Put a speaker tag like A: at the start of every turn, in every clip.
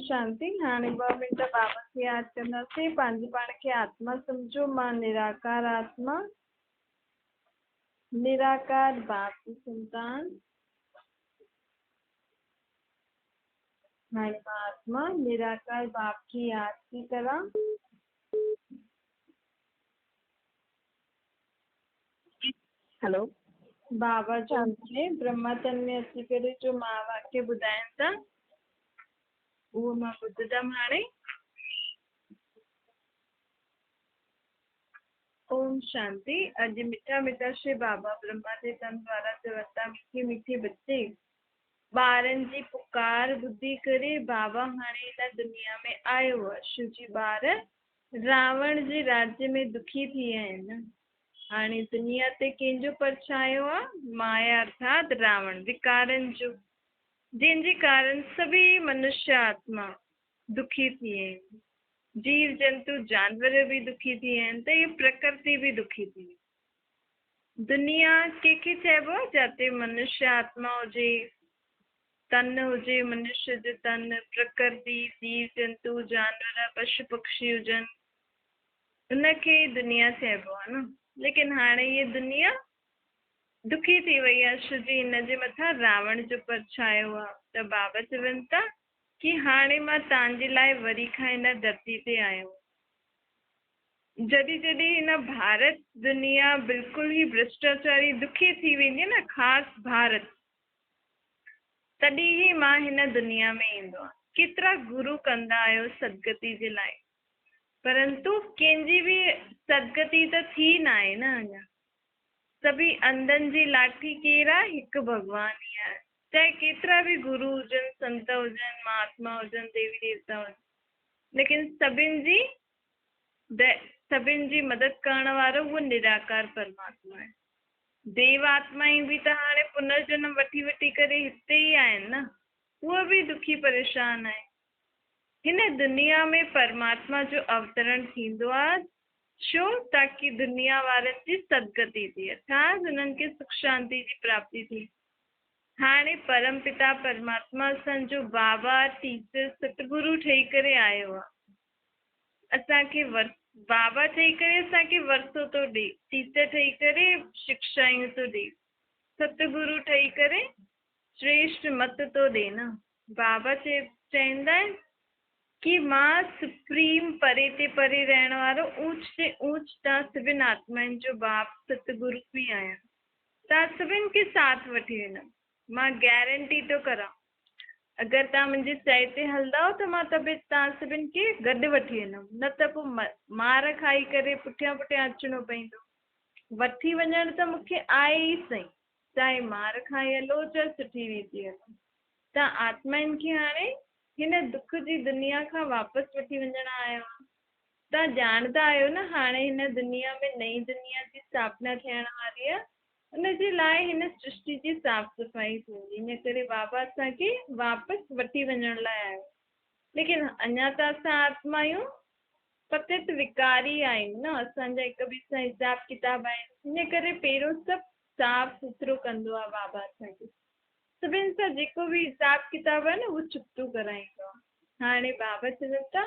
A: شانتي. هاڻي ٻه منٽ بابا کي ياد ڪنداسين. پنهنجي پاڻ کي آتما سمجهو. مان نراڪار آتما، نراڪار باپ جي سنتان. هاڻي مان آتما نراڪار باپ کي ياد ٿي ڪران.
B: هيلو.
A: بابا جو هاڻي برهما تن ۾ اچي ڪري جو مها واڪيه ٻڌائين ٿا اهو مان ٻڌندم هاڻي. اوم شانتي. اڄ مٺا مٺا شري بابا برهما جي تن دوارا چون ٿا مٺي مٺي بچي ٻارن جي پڪار ٻڌي ڪري بابا هاڻي هن دنيا ۾ آيو آهي. شو جي ٻار راوڻ جي راجيه ۾ دکي ٿي ويا آهن. هاڻي دنيا تي ڪنهن جو پرڇايو آ؟ مايا ارٿات راوڻ، وڪارن جو، جنهن جي ڪارڻ سڀيئي منشيه آتما دکي ٿي ويا آهن. جيو جنتو جانور به دکي ٿي ويا آهن ته هي پرڪرتي به دکي ٿي وئي. دنيا ڪنهن کي چئبو آ؟ جاتي منشيه آتما هجي، تن هجي، منشيه جو تن، پرڪرتي، جيو جنتو جانور، پشو پکشي هجن، ان کي ئي دنيا چئبو آهي نه. ليڪن هاڻي هيء دنيا دکي ٿي وئي آهي ڇو جي هن جي مٿان راوڻ جو پرڇايو آهي ته بابا چون ٿا ڪي هاڻي مان توهان جي لاء وري کان هن ڌرتي تي آيو آهيان. جڏهن جڏهن هن ڀارت دنيا بلڪل ئي ڀرشٽاچاري دکي ٿي ويندي آهي نه خاص ڀارت تڏهن ئي مان هن دنيا ۾ ايندو آهيان. ڪيترا گرو ڪندا آهيو سدگتي جي لاء پرنتو ڪنهن جي به سدگتي ته ٿي ناهي نه اڃا. سڀئي انڌن جي لاٺي ڪير آهي؟ هڪ ڀڳوان ئي آهي. چاهي ڪيترا به گرو هجن، سنت هجن، مهاتما هجن، ديوي ديوتا هجن، ليڪن سڀن جي سڀن جي مدد ڪرڻ وارو اهو نراڪار پرماتما آهي. ديو آتمائين به ته هاڻي پنرجنم وٺي وٺي ڪري هتي ئي آهن نه، اهي به دکي پريشان آهن. هن دنيا ۾ پرماتما جو اوترڻ ٿيندو آ ڇو تاڪي دنيا وارن جي سدگتي ٿئي ارٿات انهن کي سک شانتي جي پراپتي ٿئي. هاڻي پرم پتا پرماتما اسان جو بابا، ٽيچر، ستگرو ٺهي ڪري آيو آ. اسان کي بابا ٺهي ڪري اسان کي ورثو ٿو ڏئي، ٽيچر ٺهي ڪري شڪشائون ٿو ڏئي، ستگرو ٺهي ڪري شريشٽ مت ٿو ڏئي نه. بابا چئيندا آهن ڪي مان سپريم پري تي پري رهڻ وارو اوچ تي اوچ تان سڀن آتمائن جو باپ ست گرو به آهيان. تان سڀن کي ساٿ وٺي ويندم. مان گيرنٽي ٿو ڪران. اگر تان منهنجي چئي تي هلندؤ ته مان ته به تان سڀن کي گڏ وٺي ويندم نه ته پوء مار کائي ڪري پٺيان پٺيان اچڻو پئيندو. وٺي وڃڻ ته مون کي آهي ئي سهي. چاهي مار کائي هلو چاهي سٺي ريتي هلو. ته آتمائن کي هاڻي هن دک جي دنيا کان واپس وٺي وڃڻا آيو آهيان. توهان ڄاڻندا آهيو نه هاڻي هن دنيا ۾ نئين دنيا جي اسٿاپنا ٿيڻ واري آهي، ان جي لاء هن سرشٽي جي صاف صفائي ٿيندي، ان ڪري بابا اسان کي واپس وٺي وڃڻ لاء آيو آهي. ليڪن اڃا ته اسان آتمايون پتت وڪاري آهيون نه، اسان جا هڪ ٻئي سان حساب ڪتاب آهن، ان ڪري پهريون سڀ صاف سٿرو ڪندو آهي بابا اسان کي. سڀن سان جيڪو به حساب ڪتاب آهي نه اهو چڪتو ڪرائيندو آهي. هاڻي بابا چون ٿا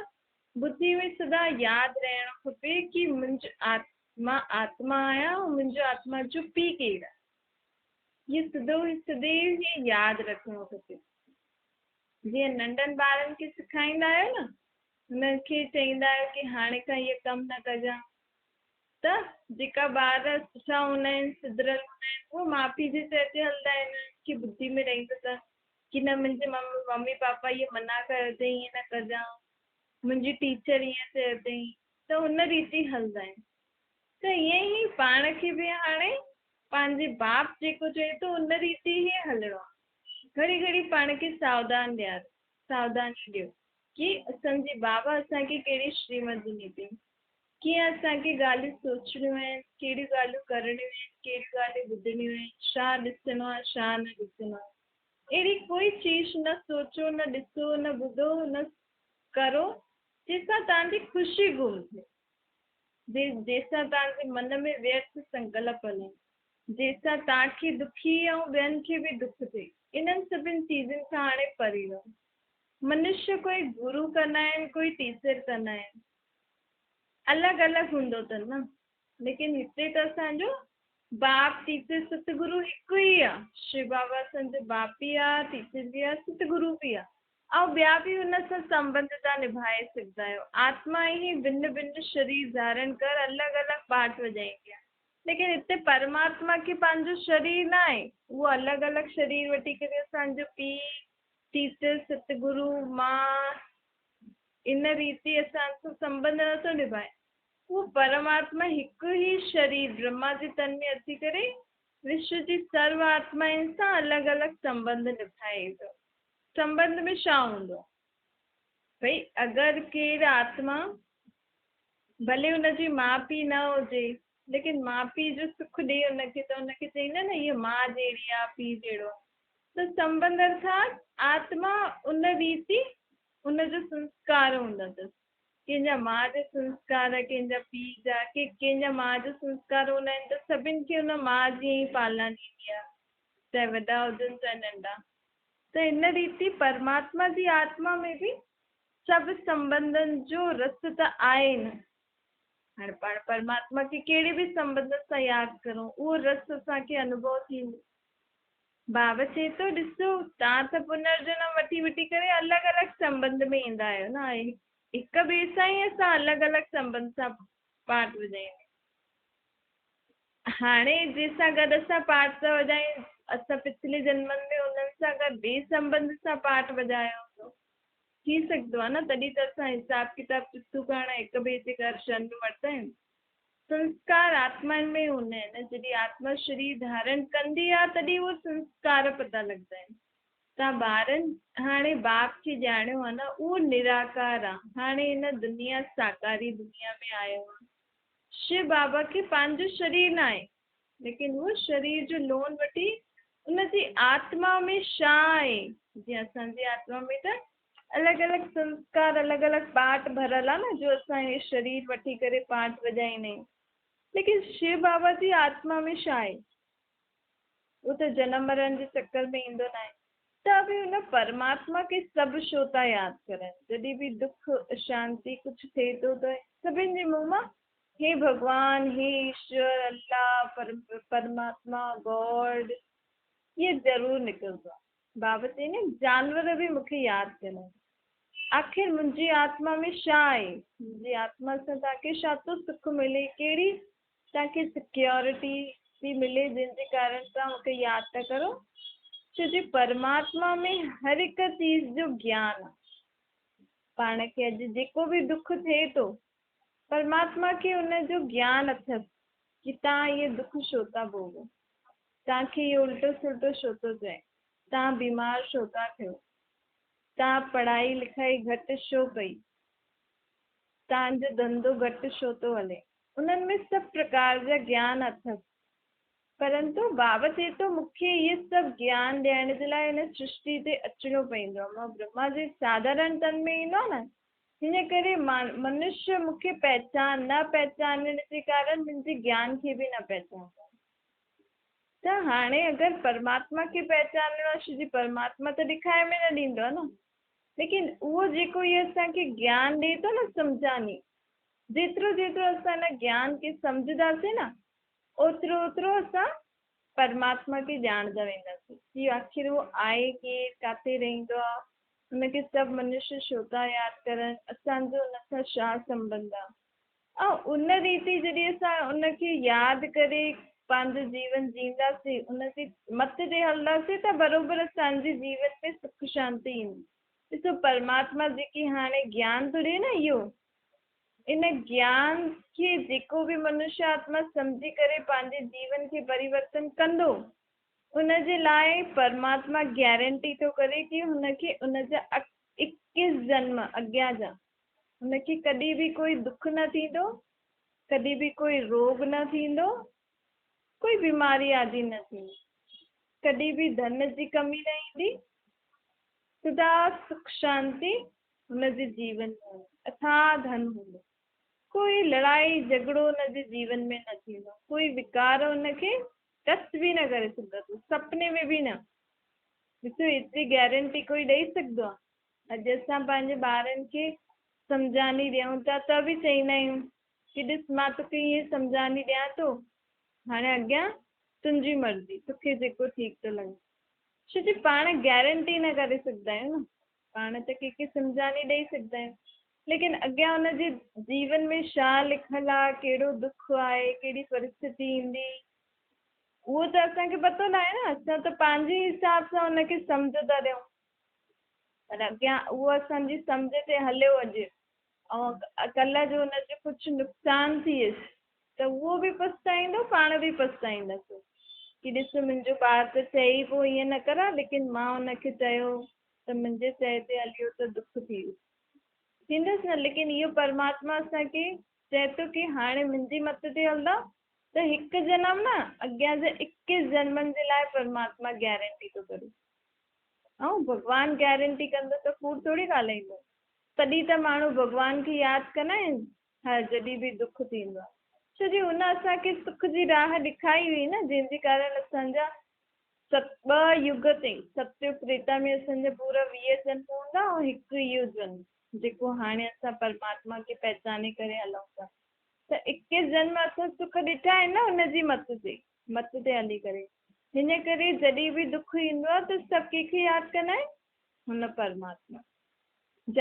A: ٻڌي ۾ سدا ياد رهڻ کپي ڪي منهنجو مان آتما آهيان ۽ منهنجو آتما جو پيء ڪير آهي. هي سڌو سديو هي ياد رکڻو کپي. جيئن ننڍن ٻارن کي سکائيندا آهيو نه هنن کي چئيندا آهيو ڪي هاڻي کان هيء ڪم نه ڪجان ته جيڪا ٻار سٺا هوندا آهن، سڌريل هوندا آهن، اهي ماء پيء جي چئي تي هلندا آهن، انهن کي ٻڌي ۾ رهندو ته ڪي نه منهنجي ممي پاپا هيء منع ڪيو اٿئي ائين نه ڪجان، منهنجي ٽيچر ائين چيو اٿئي ته ان ريت ئي هلندا آهن. ته ائين ئي پاڻ کي به هاڻي پنهنجي باپ جيڪو چئي ٿو ان ريت ئي هلڻو آهي. گهڙي گهڙي پاڻ کي ساوڌان ڏيارو، ساوڌاني ڏيو ڪي اسان جي بابا اسان کي ڪهڙي شريمت ڏني اٿئي. ڪيئن اسان کي ڳالهيون سوچڻيون آهن، ڪهڙيون ڳالهيون ڪرڻيون آهن، ڪهڙيون ڳالهيون ٻڌڻيون آهن، ڇا ڏسڻو آهي، ڇا نه ڏسڻو آهي. اهڙي ڪوئي چيز نه سوچو، نه ڏسو، نه ٻڌو، نه ڪرو، جنهن سان توهان جي خوشي گم ٿئي، جنهن سان توهان جي من ۾ ويرٿ سنڪلپ هلن، جنهن سان توهان کي دکي ۽ ٻين کي به دک ٿئي. انهن سڀن چيزن کان هاڻي پري رهو. मनुष्य कोई गुरु कंदा आहिनि, कोई टीचर कंदा आहिनि, अलॻि अलॻि हूंदो अथनि न। लेकिन हिते त असांजो बाप टीचर सतगुरु हिकु ई आहे। शिव बाबा असांजो बाप बि आहे, टीचर बि आहे, सतगुरु बि आहे, ऐं ॿिया बि हुन सां संबंध तव्हां निभाए सघंदा आहियो। आत्मा ई भिन्न भिन्न शरीर धारण कर अलॻि अलॻि पाठ वॼाईंदी आहे, लेकिन हिते परमात्मा खे पंहिंजो शरीर न आहे, उहो अलॻि अलॻि शरीर वठी करे असांजो पीउ, टीचर, सतगुरु, मां, इन रीति असां सां संबंध नथो निभाए। उहो परमात्मा हिकु ई शरीर ब्रह्मा जे तन में अची करे विश्व जी सर्व आत्माउनि सां अलॻि अलॻि संबंध निभाए थो। संबंध में छा हूंदो आहे? भई अगरि केरु आत्मा भले हुनजी माउ पीउ न हुजे, लेकिन माउ पीउ जो सुख ॾे हुनखे, त हुनखे चईंदा न हीअ माउ जहिड़ी आहे, पीउ जहिड़ो आहे। त संबंध अर्थात आत्मा उन रीति उनजो संस्कार हूंदा अथसि। कंहिंजा माउ जा संस्कार, कंहिंजा पीउ जा, के कंहिंजा माउ जा संस्कार हूंदा आहिनि त सभिनी खे हुन माउ जीअं ई पालना ॾींदी आहे, चाहे वॾा हुजनि चाहे नंढा। त इन रीति परमात्मा जी आत्मा में बि सभु संबंधनि जो रस त आहे न। हाणे पाण परमात्मा खे कहिड़े बि संबंध सां यादि करूं, उहो रस असांखे अनुभव थींदो। बाबा चए थो ॾिसो तव्हां त पुनर्जन्म वठी वठी करे अलॻि अलॻि संबंध में ईंदा आहियो न, हिक ॿिए सां ई असां अलॻि अलॻि संबंध सां पाठ वॼाईंदा। हाणे जंहिंसां गॾु असां पाठ था वॼायूं, असां पिछले जन्मनि में उन्हनि सां गॾु ॿिए संबंध सां पाठ वॼायो हूंदो, थी सघंदो आहे न। तॾहिं त असां हिसाब किताब चिथू करण हिक ॿिए जे घर जन्म वठंदा आहियूं। संस्कार आत्माउनि में हूंदा आहिनि, जॾहिं आत्मा शरीर धारण कंदी आहे तॾहिं उहे संस्कार पता लॻंदा आहिनि। तव्हां ॿारनि हाणे बाप खे ॼाणियो आहे न, उहो निराकार आहे, हाणे हिन दुनिया साकारी दुनिया में आयो आहे। शिव बाबा खे पंहिंजो शरीर न आहे, लेकिन उहो शरीर जो लोन वठी उनजी आत्मा में छा आहे, जीअं असांजी आत्मा में त अलॻि अलॻि संस्कार, अलॻि अलॻि पाठ भरियल आहे न, जो असां इहे शरीर वठी करे पाठ वॼाईंदा आहियूं। लेकिन शिव बाबा जी आत्मा में छा आहे, उहो त जनम मरण जे चक्कर में ईंदो न आहे। त बि हुन परमात्मा खे सभु छो था यादि करनि। जॾहिं बि दुख अशांति कुझु थिए थो त सभिनी जे मुंहुं मां हे भॻवान, हे ईश्वर, अल्लाह, परमात्मा, गॉड, इहे ज़रूरु निकिरंदो आहे। बाबा चई न जानवर बि मूंखे यादि कनि, आख़िर मुंहिंजी आत्मा में छा आहे, मुंहिंजी आत्मा सां तव्हांखे छा थो सुख मिले, कहिड़ी तव्हांखे सिक्योरिटी थी मिले जंहिंजे कारण तव्हां मूंखे यादि था करो। छो जो परमात्मा में हर हिकु चीज़ जो ज्ञान आहे। पाण खे अॼु जेको बि दुख थिए थो, परमात्मा खे हुनजो ज्ञान अथसि की तव्हां इहो दुख छो था भोगो, तव्हांखे इहो उल्टो सुल्टो छो थो थिए, तव्हां बीमार छो था थियो, तव्हां पढ़ाई लिखाई घटि छो कई, तव्हांजो धंधो घटि छो थो हले। उन्हनि में सभु प्रकार जा ज्ञान अथसि, परंतु बाबा चए थो मूंखे इहे सभु ज्ञान ॾियण जे लाइ हिन सृष्टि ते अचिणो पवंदो आहे। मां ब्रह्मा जे साधारण तन में ईंदो आहे न, हिन करे मनुष्य मूंखे पहचान न पहचानण जे कारण मुंहिंजे ज्ञान खे बि न पहचानंदो। त हाणे अगरि परमात्मा खे पहचानणो आहे, छो जो परमात्मा त ॾेखाए में न ॾींदो आहे न, लेकिन उहो जेको इहो असांखे ज्ञान ॾिए थो न सम्झानी, जेतिरो जेतिरो असां हिन ज्ञान खे सम्झंदासीं न, ओतिरो ओतिरो असां परमात्मा खे ॼाणंदा वेंदासीं की आख़िर उहो आहे केरु, किथे रहंदो आहे, हुनखे सभु मनुष्य छो था यादि करनि, असांजो हुन सां छा संबंध आहे। ऐं उन रीति जॾहिं असां उनखे यादि करे पंहिंजो जीवन जीअंदासीं, उनजी मत ते हलंदासीं, त बरोबरि असांजे जीवन में सुख शांति ईंदी। ॾिसो परमात्मा जेकी हाणे ज्ञान थो ॾिए न, इहो इन ज्ञान खे जेको बि मनुष्य आत्मा सम्झी करे पंहिंजे जीवन खे परिवर्तन कंदो, उनजे लाइ परमात्मा गारंटी थो करे की हुनखे उनजा 21 जन्म अॻियां जा हुनखे कॾहिं बि कोई दुख न थींदो, कॾहिं बि कोई रोग न थींदो, कोई बीमारी आदि न थींदी, कॾहिं बि धन जी कमी न ईंदी, सदा सुख शांति हुनजे जीवन में अथाह धन हूंदो, कोई लड़ाई झगड़ो हुनजे जीवन में न थींदो, कोई विकार हुनखे टच बि न करे सघंदो, सपने में बि न। ॾिसो एतिरी गारंटी कोई ॾेई सघंदो आहे? اڄ اسان پنهنجي ٻارن کي سمجهاني ڏيون ٿا ته به چئيندا آهيون ڪه ڏس مان توکي ائين سمجهاني ڏيان ٿو، هاڻي اڳيان تنهنجي مرضي، توکي جيڪو ٺيڪ ٿو لڳي. ڇو جي پاڻ گيرنٽي نه ڪري سگهندا آهيون نه، پاڻ ته ڪنهن کي سمجهاني ڏئي سگهندا آهيون، ليڪن اڳيان ان جي جيون ۾ ڇا لکيل آهي، ڪهڙو دک آهي، ڪهڙي پرسٿتي ايندي، اهو ته اسان کي پتو ناهي نه، اسان ته پنهنجي حساب سان ان کي سمجهه ٿا ڏيون، پر اڳيان اهو اسان جي سمجهه تي هليو اڄ ۽ ڪلهه جو ان جو ڪجهه نقصان ٿئيس ته اهو به پڇتائيندو، پاڻ به پڇتائينداسين ڪي ڏس منهنجو ٻار ته چئي ئي پيو ائين نه ڪر ها، ليڪن مان ان کي چيو ته منهنجي چئي تي هليو ته دک ٿي ويو. ٿيندس نه، ليڪن اهو پرماتما اسان کي چئي ٿو ڪي هاڻي منهنجي مت تي هلندا ته هڪ جنم نه اڳيان جا اڪيس جنمن جي لاء پرماتما گيرنٽي ٿو ڪري. ۽ ڀڳوان گيرنٽي ڪندو ته ڪوڙ ٿوري ڳالهائيندو. تڏهن ته ماڻهو ڀڳوان کي ياد ڪندا آهن. ها جڏهن به دک ٿيندو آهي. ڇو جي هن اسان کي سک جي راهه ڏکائي هئي نه جنهن جي ڪارڻ اسان جا ست ٻه يگ تائين ستيگ تريتا ۾ اسان جا پورا 20 جنم هوندا ۽ هڪ اهو جنم جيڪو هاڻي اسان پرماتما کي پهچاني ڪري هلون ٿا ته اڪيس جنم اسان سک ڏٺا آهن نه ان جي مت تي مت تي هلي ڪري هن ڪري جڏهن به دک ايندو آهي ته سڀ ڪنهن کي ياد ڪندا آهن هن پرماتما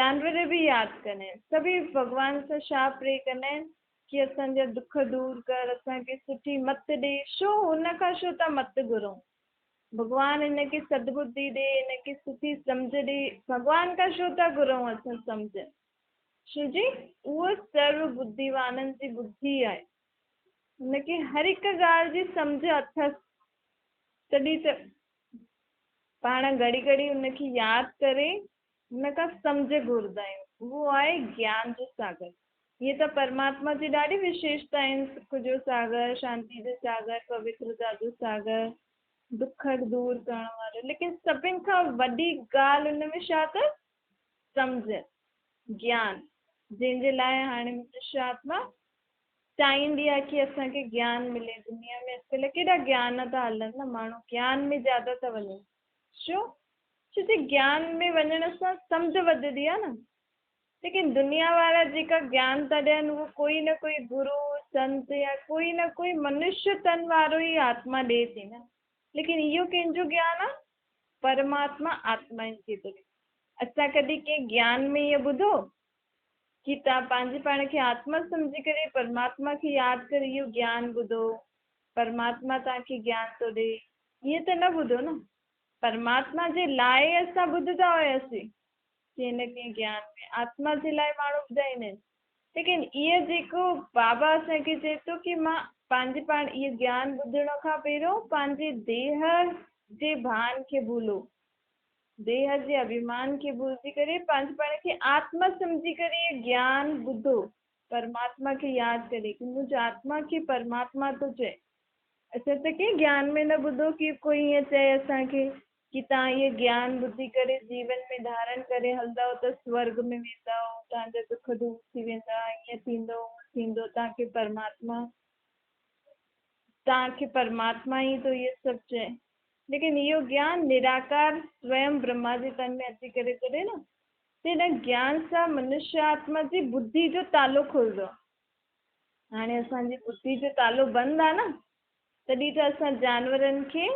A: جانور به ياد ڪندا آهن سڀئي ڀڳوان سان ڇا پري ڪندا آهن ڪي اسان جا دک دور ڪر اسان کي سٺي مت ڏي ڇو هن کان ڇو ٿا مت گهرون ڀڳوان هن کي سدبڌي ڏي هن کي سٺي سمجهه ڏي ڀڳوان کان ڇو ٿا گهرون اسان سمجهه ڇو جي اهو سرو ٻڌيوانن جي ٻڌي آهي هن کي هر هڪ ڳالهه جي سمجهه اٿس تڏهن ته پاڻ گهڙي گهڙي ان کي ياد ڪري ان کان سمجهه گهرندا آهيون. اهو آهي گيان جو ساگر. هيء ته پرماتما جي ڏاڍي وشيشتا آهن، سک جو ساگر، شانتي جو ساگر، پوترتا جو ساگر، دک دور ڪرڻ وارو. ليڪن سڀن کان وڏي ڳالهه ان ۾ ڇا اٿس؟ سمجهه، گيان، جنهن جي لاء هاڻي منشيه آتما چاهيندي آهي ڪي اسان کي گيان ملي دنيا ۾ اڄڪلهه ڪيڏا گيان ٿا هلن نه ماڻهو گيان ۾ زياده ٿا وڃن ڇو ڇو جي گيان ۾ وڃڻ سان سمجهه وڌندي آهي نه ليڪن دنيا وارا جيڪا گيان ٿا ڏين اهو ڪوئي نه ڪوئي گرو سنت يا ڪوئي نه ڪوئي منشيه تن وارو ئي آتما ڏي ٿي نه ليڪن اهو ڪنهن جو گيان آهي پرماتما آتمائن کي ٿو ڏي اسان ڪڏهن ڪنهن گيان ۾ ائين ٻڌو ڪي توهان پنهنجي پاڻ کي آتما سمجهي ڪري پرماتما کي ياد ڪري اهو گيان ٻڌو، پرماتما توهان کي گيان ٿو ڏئي، ائين ته نه ٻڌو نه. پرماتما جي لاء اسان ٻڌندا هياسين ڪنهن نه ڪنهن گيان ۾ آتما جي لاء ماڻهو ٻڌائيندا آهن، ليڪن اهو جيڪو بابا اسان کي چئي ٿو ڪي مان پنهنجي پاڻ اهو گيان ٻڌڻ کان پهريون پنهنجي ديهه جي ڀان کي ڀولو، ديهه جي اڀيمان کي ڀلجي ڪري پنهنجي پاڻ کي آتما سمجهي ڪري اهو گيان ٻڌو، پرماتما کي ياد ڪري ڪي منهنجي آتما کي پرماتما ٿو چئي. اسان ته ڪنهن گيان ۾ نه ٻڌو ڪي ڪوئي ائين چئي اسان کي ڪي توهان اهو گيان ٻڌي ڪري جيون ۾ ڌارڻ ڪري هلندؤ ته سورڳ ۾ ويندؤ، توهان جا دک دور ٿي ويندا، ائين ٿيندو هونئن ٿيندو، توهان کي پرماتما توهان کي پرماتما ئي ٿو اهو سڀ چئي. ليڪن اهو گيان نراڪار سويم برهما جي تن ۾ اچي ڪري ٿو ڏئي نه، ته ان گيان سان منشيه آتما جي ٻڌي جو تالو کلندو. هاڻي اسان جي ٻڌي جو تالو بند آ نه، تڏهن ته اسان جانورن کي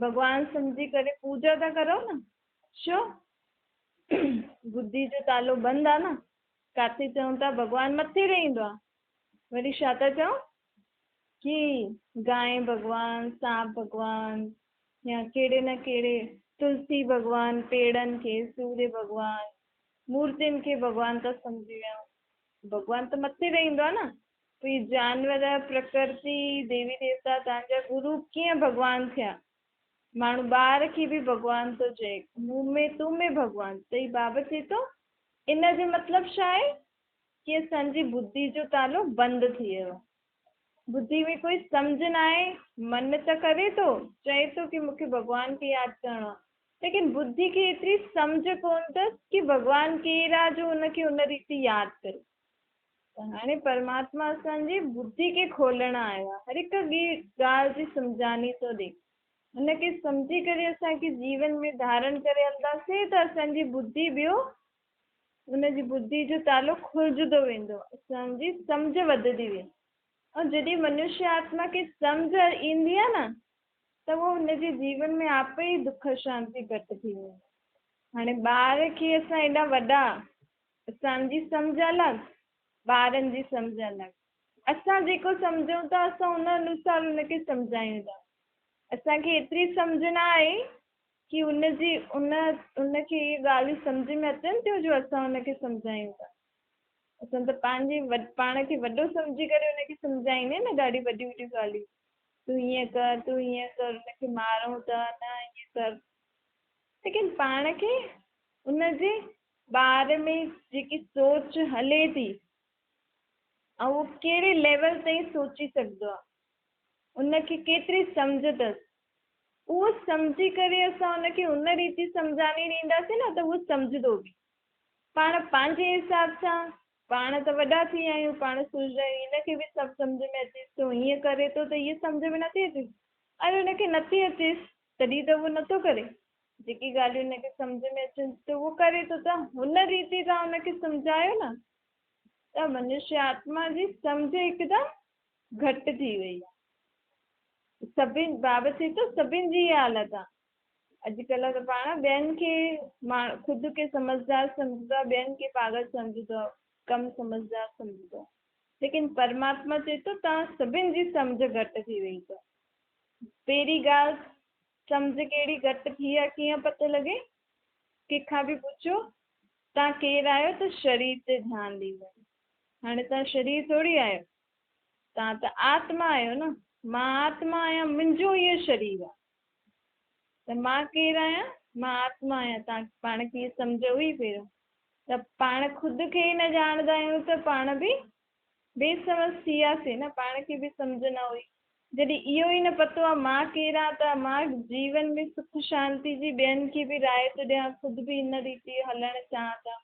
A: ڀڳوان سمجهي ڪري پوڄا ٿا ڪرون نه. ڇو؟ ٻڌي جو تالو بند آ نه. ڪاٿي چئون ٿا ڀڳوان مٿي رهندو آ، وري ڇا ٿا چئون؟ ڪي گانء ڀڳوان، سانپ ڀڳوان يا ڪهڙي نه ڪهڙي تلسي ڀڳوان، پيڙن کي، سوريه ڀڳوان، مورتين کي ڀڳوان ٿا سمجهي ويهون. ڀڳوان ته مٿي رهندو آهي نه. پوء هي جانور، پرڪرتي، ديوي ديوتا، توهان جا گرو ڪيئن ڀڳوان ٿيا؟ ماڻهو ٻار کي به ڀڳوان ٿو چئي، مون ۾ تون ۾ ڀڳوان. ته هي بابا چئي ٿو، ان جو مطلب ڇا آهي؟ ڪي اسان جي ٻڌي جو تالو بند ٿي ويو. ٻڌي ۾ ڪوئي سمجهه ناهي، من ته ڪري ٿو، چئي ٿو ڪي مون کي ڀڳوان کي ياد ڪرڻو آهي، ليڪن ٻڌي کي ايتري سمجهه ڪونه اٿس ڪي ڀڳوان ڪير آهي جو ان کي ان ريتي ياد ڪري. ته هاڻي پرماتما اسان جي ٻڌي کي کولڻ آيو آهي، هر هڪ ڳالهه جي سمجهاني ٿو ڏي. ان کي سمجهي ڪري اسان کي جيون ۾ ڌارڻ ڪري هلنداسين ته اسان جي ٻڌي ٻيو ان جي ٻڌي جو تالو کلجندو ويندو، اسان جي سمجهه وڌندي ويندي. ۽ جڏهن منشيه آتما کي سمجهه ايندي آهي نه ته اهو ان جي جيون ۾ آپ ئي دک شانتي گهٽ ٿي ويندي. هاڻي ٻار کي اسان ايڏا وڏا، اسان جي سمجهه الڳ، ٻارن جي سمجهه الڳ. اسان جيڪو سمجهون ٿا اسان ان انوسار ان کي سمجهايون ٿا. اسان کي ايتري سمجهه نه آهي ڪي ان جي ان ان کي اهي ڳالهيون سمجهه ۾ اچن ٿيون جو اسان ان کي سمجهايون ٿا. اسان ته پنهنجي پاڻ کي وڏو سمجهي ڪري ان کي سمجهائيندا آهيون نه ڏاڍي وڏيون وڏيون ڳالهيون. تون هيئن ڪر، تون هيئن ڪر، ان کي مارون ٿا، نه هيئن ڪر. ليڪن پاڻ کي ان جي ٻار ۾ جيڪي سوچ هلي ٿي ۽ اهو ڪهڙي ليول تائين سوچي سگهندو آهي، ان کي ڪيتري سمجهه اٿس، اهو سمجهي ڪري اسان ان کي ان ريتي سمجهاڻي ڏينداسين نه ته اهو سمجهندو به. پاڻ پنهنجي حساب سان، پاڻ ته وڏا ٿي ويا آهيون، پاڻ سوچندا آهيون هن کي به سڀ سمجهه ۾ اچيس ٿو، هيئن ڪري ٿو ته هيء سمجهه ۾ نٿي اچيس. اري ان کي نٿي اچيس تڏهن ته اهو نٿو ڪري. جيڪي ڳالهيون هن کي سمجهه ۾ اچن ته اهو ڪري ٿو ته هن ريتي توهان ان کي سمجهايو نه ته منشيه آتما جي سمجهه هڪدم گهٽ ٿي وئي آهي. سڀن بابت چئي ٿو سڀن جي اها حالت آ. اڄڪلهه ته پاڻ ٻين کي خود کي سمجهدار سمجهندو آ ٻين کي پاڳل سمجهندو آ ڪم سمجهدار سمجهندو آ ليڪن پرماتما چئي ٿو توهان سڀن جي سمجهه گهٽ ٿي وئي اٿو. پهرين ڳالهه سمجهه ڪهڙي گهٽ ٿي آ ڪيئن پتو لڳي ڪنهن کان به پڇو توهان ڪير آهيو ته شرير تي ڌيان ڏيندا آهيو هاڻي توهان شرير ٿوري آهيو توهان ته آتما آهيو نه، مان آتما آهيان، منهنجو اهو شرير آهي ته مان ڪير آهيان؟ مان آتما آهيان، توهان پاڻ کي اهو سمجهه هئي پهريون ته پاڻ خود کي ئي نه ڄاڻندا آهيون ته پاڻ به بي سمجهه ٿي وياسين نه، پاڻ کي به سمجهه نه هئي، جڏهن اهو ئي نه پتو آهي مان ڪير آهيان ته مان جيون ۾ سک شانتي جي ٻين کي به راء ٿو ڏيان، خود به ان ريتي هلڻ چاهيان ٿا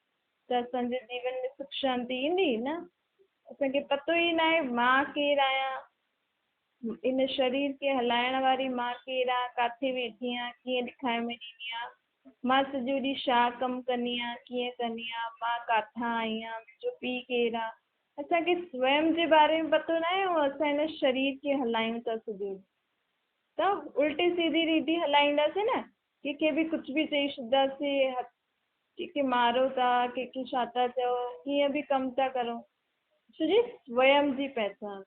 A: ته اسان جي جيون ۾ سک شانتي ايندي نه؟ اسان کي پتو ئي ناهي مان ڪير آهيان، ان شرير کي هلائڻ واري مان ڪير آهيان، ڪاٿي ويٺي آهيان، ڪيئن ڏکائي ۾ ڏيندي آهيان، مان سڄو ڏينهن ڇا ڪم ڪندي آهيان، ڪيئن ڪندي آهيان، مان ڪاٿان آئي آهيان، منهنجو پيء ڪير آهي، اسان کي سويم جي باري ۾ پتو ناهي ۽ اسان ان شرير کي هلايون ٿا سڄو ڏينهن ته الٽي سيڌي ريتي هلائينداسين نه، ڪنهن کي به ڪجهه به چئي ڇڏينداسين، ڪنهن کي مارو ٿا، ڪنهن کي ڇا ٿا چئو، ڪيئن به ڪم ٿا ڪرو. ڇو جي سويم جي پهچان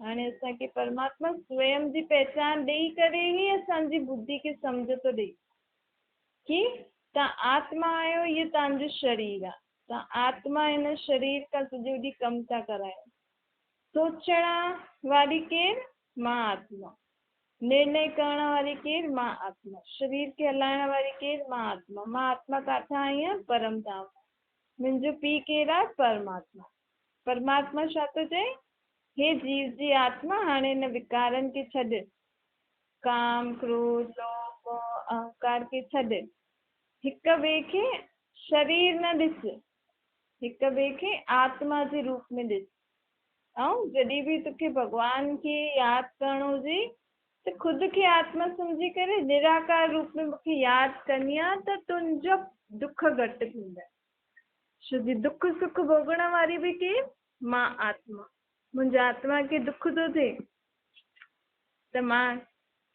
A: هاڻي اسان کي پرماتما سويم جي پهچان ڏيئي ڪري ئي اسان جي ٻڌي کي سمجهه ٿو ڏئي ڪي تان آتما آهيو اهو تان جو شرير آ تان آتما هن شرير کان سڄو ڏينهن ڪم ٿا ڪرايو سوچڻ واري ڪير مان آتما نرڻي ڪرڻ واري ڪير؟ مان آتما. شرير کي هلائڻ واري ڪير؟ مان آتما. مان آتما ڪاٿان آئي آهيان؟ پرم ڌام مان. منهنجو پيء ڪير آهي؟ پرماتما. پرماتما ڇا ٿو چئي؟ هي جيو جي آتما هاڻي هن وڪارن کي ڇڏ. ڪام، ڪروڌ، لوڀ، موهه، اهنڪار کي ڇڏ. هڪ ٻئي کي شرير نه ڏس. هڪ ٻئي کي آتما جي روپ ۾ ڏس. ۽ جڏهن به توکي ڀڳوان کي ياد ڪرڻو هجي ته خود کي آتما سمجهي ڪري نراڪار روپ ۾ مونکي ياد ڪندينء ته تنهنجا دک گهٽ ٿيندا. ڇو جي دک سک ڀوڳڻ واري به ڪير؟ مان آتما. منهنجي آتما کي دک ٿو ٿئي ته مان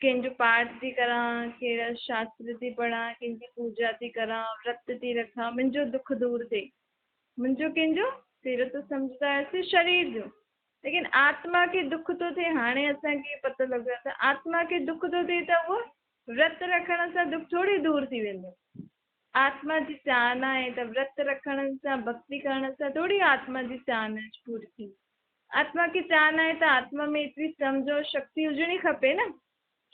A: ڪنهن جو پاٺ ٿي ڪران، ڪهڙا شاستر ٿي پڙهان، ڪنهن جي پوڄا ٿي ڪران، ورت ٿي رکان، منهنجو دک دور ٿئي. منهنجو ڪنهن جو؟ پهريون ته سمجهندا هياسين شرير جو، ليڪن آتما کي دک ٿو ٿئي، هاڻي اسان کي پتو لڳو آهي ته آتما کي دک ٿو ٿئي ته اهو ورت رکڻ سان دک ٿوري دور ٿي ويندو. آتما جي چاهنا آهي ته ورت رکڻ سان ڀڳتي ڪرڻ سان ٿوري آتما جي چاهنا پوري ٿيندي. آتما کي چاهنا آهي ته آتما ۾ ايتري سمجهه ۽ شڪتي هجڻي کپي نه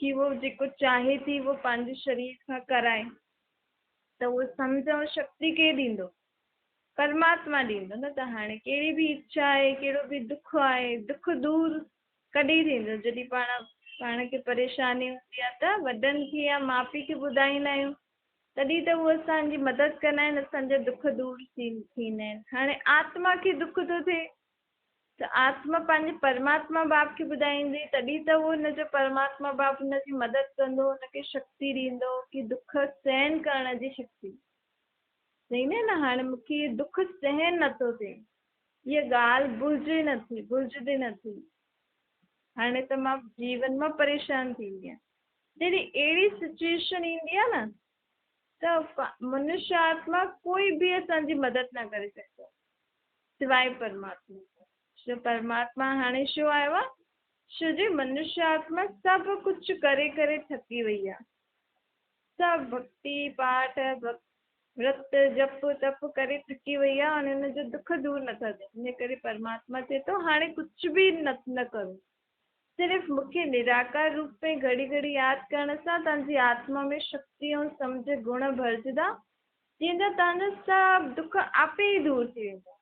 A: ڪي اهو جيڪو چاهي ٿي اهو پنهنجي شرير کان ڪرائي. ته اهو سمجهه ۽ شڪتي ڪير ڏيندو؟ پرماتما ڏيندو نه ته هاڻي ڪهڙي به اڇا آهي، ڪهڙو به دک آهي، دک دور ڪڏهن ٿيندو؟ جڏهن پاڻ پاڻ کي پريشاني هوندي آهي ته وڏن کي يا ماء پيء کي ٻڌائيندا آهيون، تڏهن ته هو اسان جي مدد ڪندا آهن، اسان جا دک دور ٿيندا آهن. هاڻي آتما کي دک ٿو ٿئي ته آتما پنهنجي پرماتما باپ کي ٻڌائيندي تڏهن ته اهو هن جو پرماتما باپ هن جي مدد ڪندو، هن کي شڪتي ڏيندو ڪي دک سهن ڪرڻ جي شڪتي. چئيندا آهن نه هاڻي مون کي اهو دک سهن نٿو ٿئي، هيء ڳالهه ڀلجي نٿي، ڀلجندي نٿي، هاڻي ته مان جيون مان پريشان ٿي وئي آهيان. جڏهن اهڙي سچوئيشن ايندي آهي نه ته منشيه آتما ڪوئي به اسان جي مدد نه ڪري سگهندو آهي سواء پرماتما جي. ڇو پرماتما هاڻي ڇو آيو آهي؟ ڇو جي منشيه آتما سڀ ڪجهه ڪري ڪري ٿڪي وئي آهي. سڀ ڀڳتي، پاٺ، ورت، جپ، تپ ڪري ٿڪي وئي آهي ۽ هن جو دک دور نٿا ٿين. ان ڪري پرماتما چئي ٿو هاڻي ڪجهه به نه ڪرو. صرف مون کي نراڪار روپ ۾ گهڙي گهڙي ياد ڪرڻ سان توهان جي آتما ۾ شڪتي ۽ سمجهه گڻ ڀرجندا، جنهن جا توهان جا سڀ دک آپي ئي دور ٿي ويندا.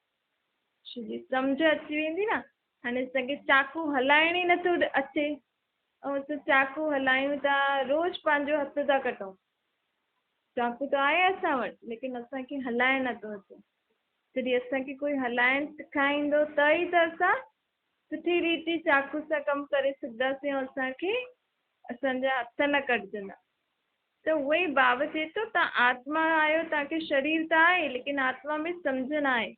A: ڇو جي سمجهه اچي ويندي نه، هاڻي اسان کي چاقو هلائڻ ئي نٿو اچي ۽ اسان چاقو هلايون ٿا، روز پنهنجو هٿ ٿا ڪٽون. چاقو ته آهي اسان وٽ، ليڪن اسان کي هلائڻ نٿو اچي. جڏهن اسان کي ڪوئي هلائڻ سکائيندو ته ئي ته اسان سٺي ريتي چاقو سان ڪم ڪري سگهنداسين ۽ اسان کي اسان جا هٿ نه ڪٽجندا. ته اهو ئي بابا چئي ٿو توهان آتما آهيو توهان کي شرير ته آهي ليڪن آتما ۾ سمجهه نه آهي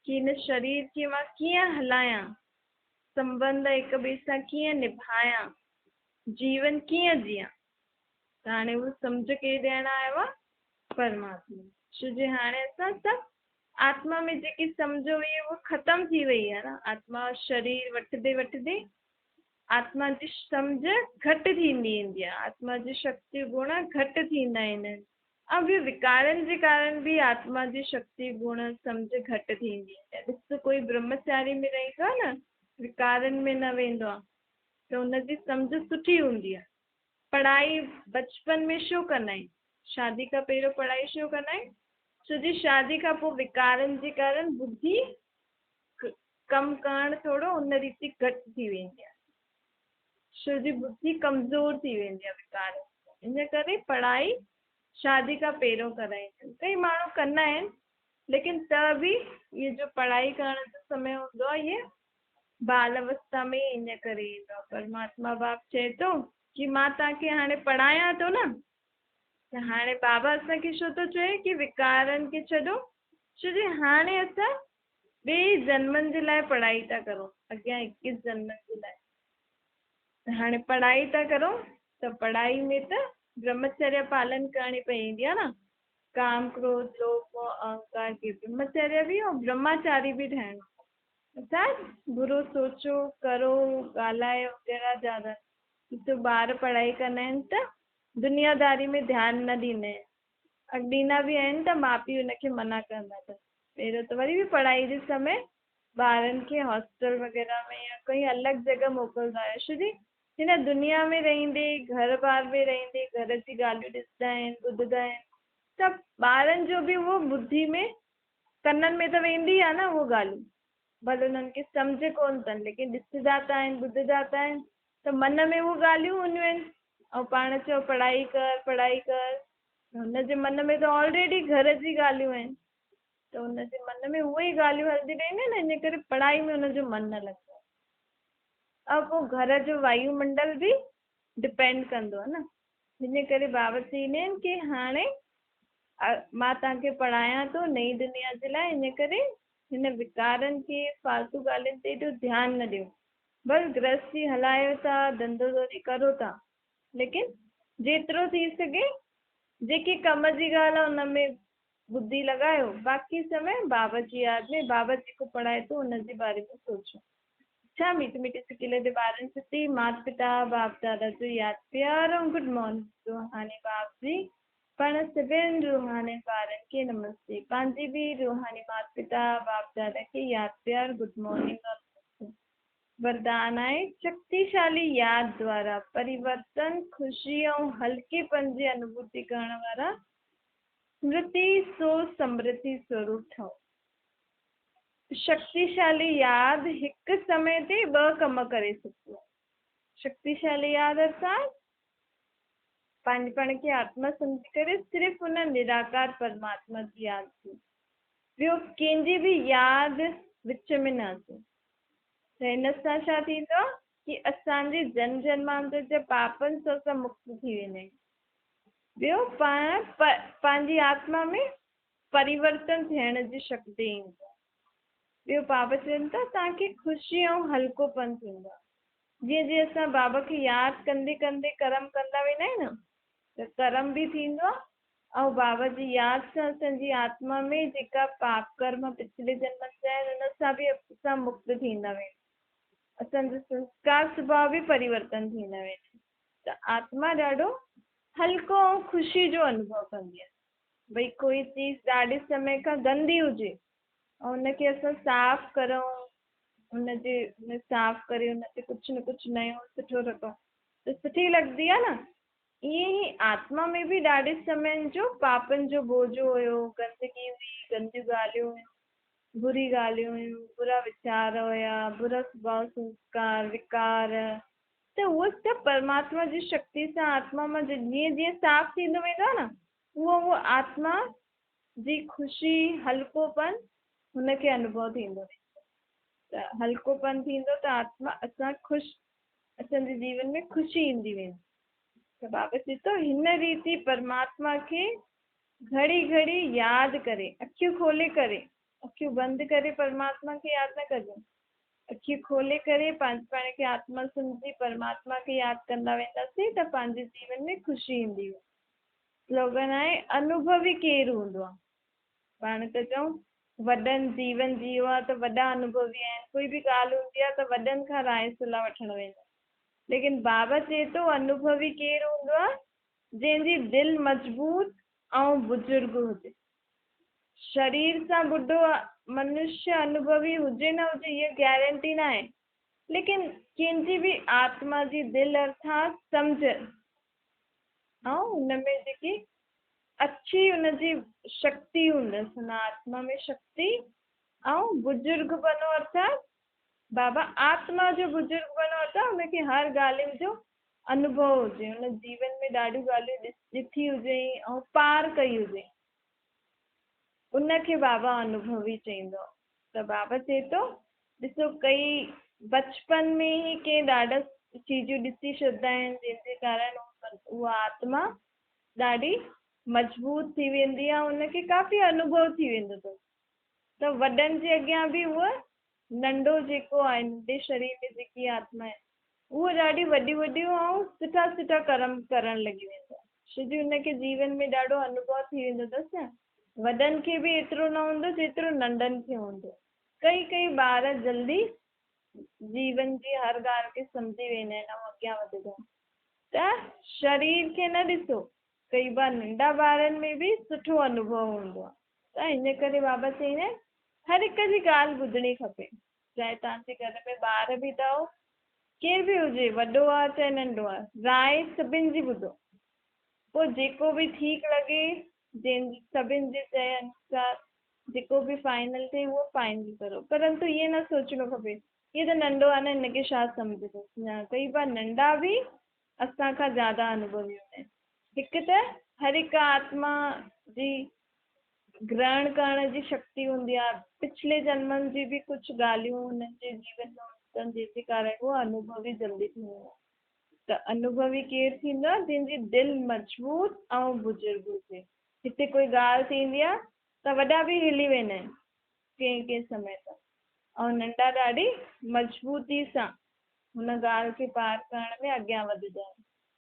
A: ڪي هن شرير کي مان ڪيئن هلايان، سنٻنڌ هڪ ٻئي سان ڪيئن نڀايان، جيون ڪيئن جيئان. ته هاڻي اهو سمجهه ڪير ڏيڻ آيو آهي؟ پرماتما. ڇو جي هاڻي اسان سڀ آتما ۾ جيڪي سمجهه هئي اها ختم ٿي وئي آهي نه، آتما شرير وٺندي وٺندي آتما جي سمجهه گهٽ ٿيندي ايندي آهي، آتما جي شڪتي گڻ گهٽ ٿيندا ايندا آهن ۽ ٻيو وڪارن جي ڪارڻ به آتما جي شڪتي گڻ سمجهه گهٽ ٿيندي ايندي آهي. ڏس ڪوئي برهمچاري ۾ رهندو آهي نه، وڪارن ۾ نه ويندو آهي ته ان جي سمجهه سٺي هوندي آهي. پڙهائي بچپن ۾ ڇو ڪندا آهن؟ شادي کان پهريون پڙهائي ڇو ڪندا آهن؟ ڇو جي شادي کان پوء وڪارن جي ڪارڻ ٻڌي ڪم ڪرڻ ٿورو ان ريتي گهٽ ٿي ويندي آهي. ڇو جي ٻڌي ڪمزور ٿي ويندي آهي وڪارن سان. ان ڪري پڙهائي شادي کان پهريون ڪرائيندا آهن. ڪئي ماڻهو ڪندا آهن ليڪن ته به اهي جو پڙهائي ڪرڻ جو سمي هوندو آهي اهي بال اوستا ۾ ئي ان ڪري ايندو آهي. پرماتما باپ چئي ٿو ڪي مان توهان کي هاڻي پڙهايان ٿو نه ته هاڻي بابا اسان کي ڇو ٿو چئي ڪي وڪارن کي ڇڏو، ڇو جي هاڻي اسان ٻئي جنمن جي لاء پڙهائي ٿا ڪرون، اڳيان اڪيس جنمن جي لاء ته هاڻي پڙهائي ٿا ڪرون ته پڙهائي ۾ ته برهمچريا پالن ڪرڻي پوندي آهي نه، ڪام ڪروڌ لوڀ موه اهنڪار کي برهمچريا به ۽ برهماچاري به ٺاهڻو آهي. ارٿات برو سوچو، ڪرو، ڳالهايو وغيره زياده ڏسو ٻار پڙهائي ڪندا آهن ته دنياداري ۾ ڌيان نه ڏيندا آهن. اڳ ڏيندا به آهن ته ماء پيء ان کي منع ڪندا اٿن. پهريون ته وري به پڙهائي جي سمي ٻارن کي هاسٽل وغيره ۾ يا ڪنهن الڳ جڳهه موڪلندا هيا ڇو جي هن دنيا ۾ رهندي گهر ٻار ۾ رهندي گهر جي ڳالهيون ڏسندا آهن ٻڌندا آهن ته ٻارن جو به اهو ٻڌي ۾ ڪنن ۾ ته ويندي آهي نه اهو ڳالهيون ڀلي انهن کي سمجهه ڪونه اٿن ليڪن ڏسندا ته آهن ٻڌندا ته آهن ته من ۾ اهي ڳالهيون هونديون آهن ۽ پاڻ چئو پڙهائي ڪر پڙهائي ڪر ته هن جي من ۾ ته آلريڊي گهر جي ڳالهيون آهن ته هن جي من ۾ اهي ئي ڳالهيون هلنديون رهنديون آهن ان ڪري پڙهائي ۾ هن جو من نه لڳندو آهي ۽ پوء گهر جو وايو منڊل به ڊپينڊ ڪندو آهي نه ان ڪري بابا چئيندا آهن ڪي هاڻي مان توهان کي پڙهايان ٿو نئين دنيا جي لاء ان ڪري هن وڪارن کي فالتو ڳالهين تي ايڏو ڌيان نه ڏيو بس گرهستي هلايو ٿا، ڌنڌو ڌوڙي ڪرو ٿا، ليڪن جيترو ٿي سگهي جيڪي ڪم جي ڳالهه آهي ان ۾ ٻڌي لڳايو، باقي سمي بابا جي ياد ۾ بابا جيڪو پڙهائي ٿو ان جي باري ۾ سوچو. ڇا ميٺي ميٺي سڪيلي the ٻارن ستي مات پتا باپ دادا جو ياد پيار ۽ گڊ مارننگ روحاني باپ جي پڻ سڀن روحاني ٻارن کي نمستي پنهنجي به روحاني مات پتا باپ دادا کي ياد پيار گڊ مارننگ اور نمستي. وردان آهي، شڪتيشالي ياد دوارا پريورتن، خوشي ۽ هلڪيپن جي انوڀوتي ڪرڻ وارا سمرتي سو سمرتي سوروپ ٺهو. شڪتيشالي ياد هڪ سمي تي ٻه ڪم ڪري سگهندو آهي. شڪتيشالي ياد ارٿات پنهنجي پاڻ کي آتما سمجهي ڪري صرف ان نراڪار پرماتما جي ياد ٿئي، ٻيو ڪنهن جي به ياد وچ ۾ نه اچي. ته ان سان ڇا ٿيندو ڪي اسان جي جنم جنمانتر جي پاپن سان اسان مڪت ٿي ويندا آهيون. ٻيو پاڻ پنهنجي آتما ۾ پريورتن ٿيڻ جي شڪتي ايندي آهي. ٻيو بابا چون ٿا توهان کي خوشي ۽ هلڪوپن ٿيندو آهي. جيئن جيئن اسان بابا کي ياد ڪندي ڪندي ڪرم ڪندا ويندا آهيون نه ته ڪرم به ٿيندو آهي ۽ بابا جي ياد سان اسان جي آتما ۾ جيڪا پاپ ڪرم پڇلي جنمن جا آهن ان سان به اسان مڪت ٿيندا ويندا اسان جو سنسڪار سڀاء به پريورتن ٿيندا ويندا ته آتما ڏاڍو هلڪو ۽ خوشي جو انوڀو ڪندي آهي ڀئي ڪوئي چيز ڏاڍي سمي کان گندي هجي ۽ ان کي اسان صاف ڪرون ان جي صاف ڪري ان تي ڪجهه نه ڪجهه نيو سٺو رکون ته سٺي لڳندي آهي نه ائين ئي آتما ۾ به ڏاڍي سمين جو پاپن جو بوجو هيو، گندگي هئي، گنديون ڳالهيون هيون، بري ڳالهيون هيون، برا ويچار هيا، برا سڀاء سنسڪار، وڪار، ته اهو سڀ پرماتما جي شڪتي سان آتما مان جيئن جيئن صاف ٿيندو ويندو آهي نه، اهو اهو آتما جي خوشي، هلڪوپن هن کي انوڀو ٿيندو ويندو ته هلڪوپن ٿيندو ته آتما اسان خوش اسان جي جيون ۾ خوشي ايندي ويندي. ته بابا چئي ٿو هن ريتي پرماتما کي گهڙي گهڙي ياد ڪري، اکيون کولي ڪري، اکيون بند ڪري پرماتما کي ياد نه ڪجو، اکيون کولي ڪري پنهنجي پاڻ کي آتما سمجهي پرماتما کي ياد ڪندا وينداسين ته پنهنجي جيون ۾ خوشي ايندي ويندي. سلوگن آهي انوڀوي ڪير هوندو آهي؟ پاڻ ته چئون وڏن جيون جيئو آ ته وڏا انوڀوي آهن، ڪوئي به ڳالهه هوندي آ ته وڏن کان راء صلاح وٺڻ ويندا آهن. ليڪن بابا چئي ٿو انوڀوي ڪير هوندو آ؟ جنهن جي دل مضبوط ۽ بزرگ هجي. شرير سان ٻڍو منشيه انوڀوي هجي نه هجي اها گيرنٽي ناهي، ليڪن ڪنهن جي به آتما جي دل ارٿات سمجهه ۽ ان ۾ جيڪي اڇي ان جي شڪتي هوندس ان آتما ۾ شڪتي ۽ بزرگ بنو ارٿات بابا آتما جو بزرگ بنو ارٿات ان کي هر ڳالهين جو انوڀو هجي ان جيون ۾ ڏاڍيون ڳالهيون ڏٺي هجئين ۽ پار ڪئي هجئين ان کي بابا انوڀوي چئيندو ته بابا چئي ٿو ڏسو ڪئي بچپن ۾ ئي ڪي ڏاڍا چيزون ڏسي ڇڏندا آهن جنهن جي ڪارڻ اها آتما ڏاڍي مضبوط ٿي ويندي آهي ان کي ڪافي انوڀو ٿي ويندو اٿس ته وڏن جي اڳيان به اهو ننڍو جيڪو آهي ننڍي شرير ۾ جيڪي آتما آهي اهو ڏاڍي وڏيون وڏيون ۽ سٺا سٺا ڪرم ڪرڻ لڳي ويندو آهي ڇو جي ان کي جيون ۾ ڏاڍو انوڀو ٿي ويندو اٿس نه وڏن کي به ايترو نه هوندو جيترو ننڍن کي هوندو ڪئي ڪئي ٻار جلدي جيون جي هر ڳالهه کي سمجهي ويندا آهن ۽ اڳيان وڌندا آهن ته شرير کي نه ڏسو، ڪئي بار ننڍا ٻارن ۾ به سٺو انوڀو هوندو آهي ته ان ڪري بابا چئيندا آهن هر هڪ جي ڳالهه ٻڌڻي کپي، چاهي توهان جي گهر ۾ ٻار به اٿو، ڪير به هجي وڏو آهي چاهي ننڍو آهي، راء سڀن جي ٻڌو، پوء جيڪو به ٺيڪ لڳي جنهن جي سڀن جي چئي انوسار جيڪو به فائنل ٿئي اهو فائنل ڪرو، پرنتو ائين نه سوچڻو کپي هي ته ننڍو آهي نه هن کي ڇا سمجهه اٿس. نه ڪئي بار ننڍا به اسان کان زياده انوڀوي هوندا آهن. هڪ ته هر هڪ آتما جي گرهڻ ڪرڻ جي شڪتي هوندي آهي. پڇلي جنمن جي به ڪجهه ڳالهيون هنن جي جيون ۾ هونديون اٿن جنهن جي ڪارڻ هو انوڀوي جلدي ٿي ويندا آهن. ته انوڀوي ڪير ٿيندو آهي جنهن جي دل مضبوط ۽ بزرگ هجي. هتي ڪوئي ڳالهه ٿيندي آهي ته وڏا به هلي ويندا آهن ڪنهن ڪنهن سمي ته. ۽ ننڍا ڏاڍي مضبوطي سان هن ڳالهه کي پار ڪرڻ ۾ اڳيان وڌندا آهن.